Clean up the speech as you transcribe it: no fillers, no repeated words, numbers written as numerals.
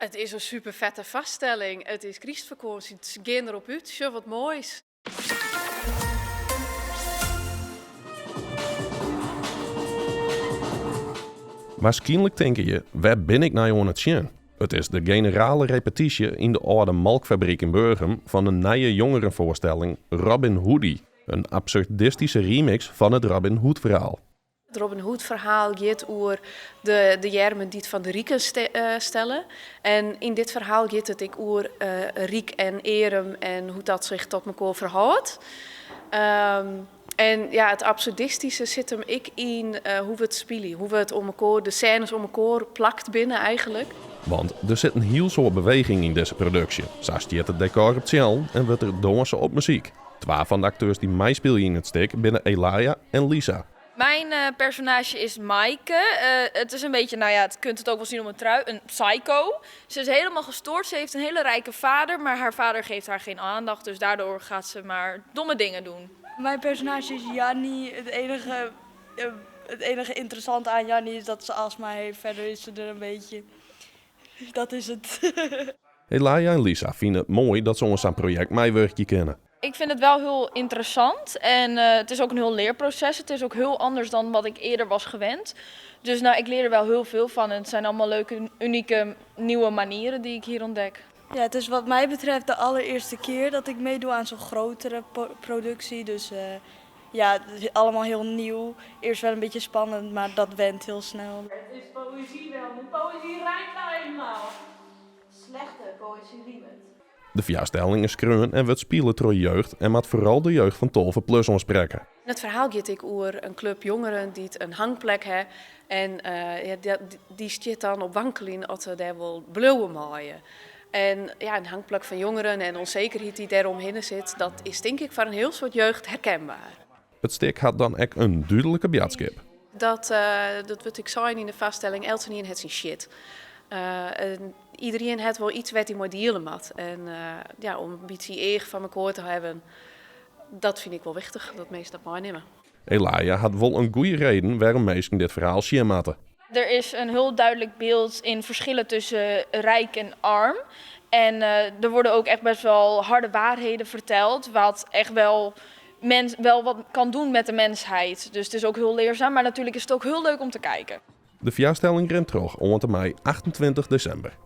It is in super fette foarstelling. It is krystfakânsje, gean derop út, sjoch wat moais. Waarskynlik tinke je, wêr bin ik nei oan it sjen? It is de generale repetysje yn de âlde molkfabryk yn Burgum fan de nije jongerenfoarstelling Robin Hoodie, in absurdistyske remix fan it Robin Hood-ferhaal. It Robin Hood-ferhaal giet oer de de earmen dy't fan de riken stelle. En yn dit ferhaal giet it ek oer ryk en earm en hoe't dat sich tot mekoar ferhâldt. En ja, it absurdistyske sit him ek yn hoe we it spylje, hoe we it oan mekoar, de sênes oan mekoar plakt binne eigenlik. Want der sit in hiel soad beweging yn dizze produksje. Sa stiet it dekôr op tsjillen en wurdt der dânse op muzyk. Twa fan de akteurs dy't meispylje yn it stik binne Elaya en Lisa. Mijn personaazje is Maaike. Het is een beetje, nou ja, het kunt het ook wel zien om een trui, een psycho. Ze is helemaal gestoord, ze heeft een hele rijke vader, maar haar vader geeft haar geen aandacht, dus daardoor gaat ze maar domme dingen doen. Mijn personaazje is Jannie. Het enige, het enige interessante aan Jannie is dat ze astma heeft. Verder is ze er een beetje. Dat is het. Elaya en Lisa fine it moai dat se oan sa'n projekt meiwurkje kinne. Ik vind het wel heel interessant en het is ook een heel leerproces. Het is ook heel anders dan wat ik eerder was gewend. Dus nou, ik leer er wel heel veel van en het zijn allemaal leuke, unieke, nieuwe manieren die ik hier ontdek. Ja, het is wat mij betreft de allereerste keer dat ik meedoe aan zo'n grotere productie. Dus ja, het is allemaal heel nieuw. Eerst wel een beetje spannend, maar dat went heel snel. Het is poëzie wel, maar poëzie rijmt nou eenmaal. Slechte poëzie rimet. De foarstelling is skreaun en wurdt spile troch jeugd en moat foaral de jeugd fan 12 plus oansprekke. It ferhaal giet ek oer in klup jongeren dy't in hangplek ha en dy stiet dan op wankeljen oft se dêr wol bliuwe meie. En ja, in hangplak fan jongeren en onzekerheid dy't dêr omhinne sit, dat is tink ik foar in hiel soad jeugd herkenbaar. It stik hat dan ek in dúdlike boadskip. Dat, dat wurdt ek sein yn de foarstelling, eltsenien hat syn shit. Iederien hat wol iets wêr't hy mei diele moat. En ja, om in bytsje each foar mekoar te hawwen, dat fyn ik wol wichtich, dat minsken dat meinimme. Elaya hat wol in goede reden wêrom minsken dit ferhaal sjen moatte. Der is in hiel dúdlik byld yn ferskillen tusken ryk en earm. En der worden ook echt best wel harde waarheden verteld, wat echt wel, mens, wel wat kan doen met de mensheid. Dus het is ook heel leerzaam, maar natuurlijk is het ook heel leuk om te kijken. De foarstelling rint troch oant en mei 28 desimber.